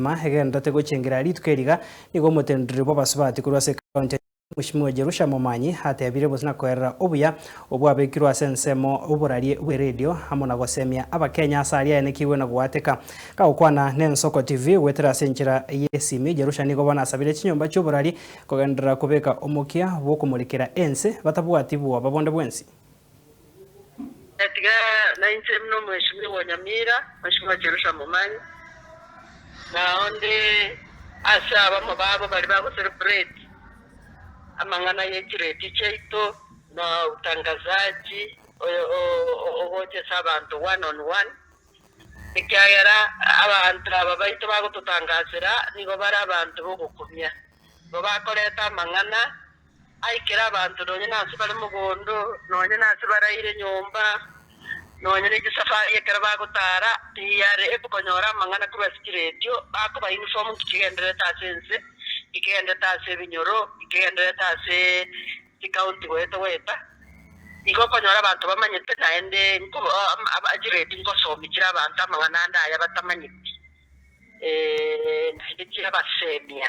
Engima egendererete gochengera rituko eriga, nigo omoteneneri bw'abasubati korwa ase ekaunti ya Nyamira, Mweshimiwa Jerusha Momanyi atebire gose na koerera obuya obwabekirwe ase ensemo oborarie bw'eredio amo na gosemia abakenya ase aria aenekigwe na goateka. Kagokwana n'Ensoko TV goetera ase enchera y'esimi, Jerusha nigo bono asabire chinyomba chi'oborari kogenderera kobeka omokia bw'okomorekera ense batabwati bwoba bonde bwensi. Tiga nainche buna omweshimiwa o Nyamira, Mweshimiwa Jerusha Momanyi, na onde ase abamo babo baria bago celebrate amang'ana ye chiredio chiaito na utangazaji oyo ogocha ase abanto one on one, ekiagera abanto aba baito bagototangasera nigo bare abanto bogokumia, nigo bakoreta amang'ana. Aikere abanto nonya nase bare mogondo, nonya nase baraire nyomba, nonya ne chisafari ekero bagotara, tiyare konyora amang'ana korwa ase chiredio, bakoba inform nki kigendererete ase ense, nki kigendererete ase ebinyoro, nki kigendererete ase chicounty goeta goeta. Igo okonyora abanto bamanyete naende nko chiredio nkosomia chire abanto amang'ana ande aya batamanyeti, naende chiabasemia.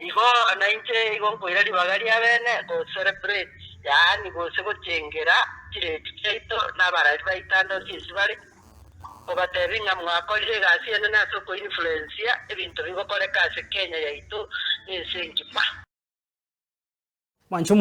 Igo nainche igo nkoira ribaga ria bene go celebrate, yaani gose gochengera chiredio chiaito na abarari baito ande onsi ase bare, kobatebia ng'a mwakorire egasi enene ase oko influencia ebinto bigokoreka ase Kenya yaito na ense engima. Mwanche omonto.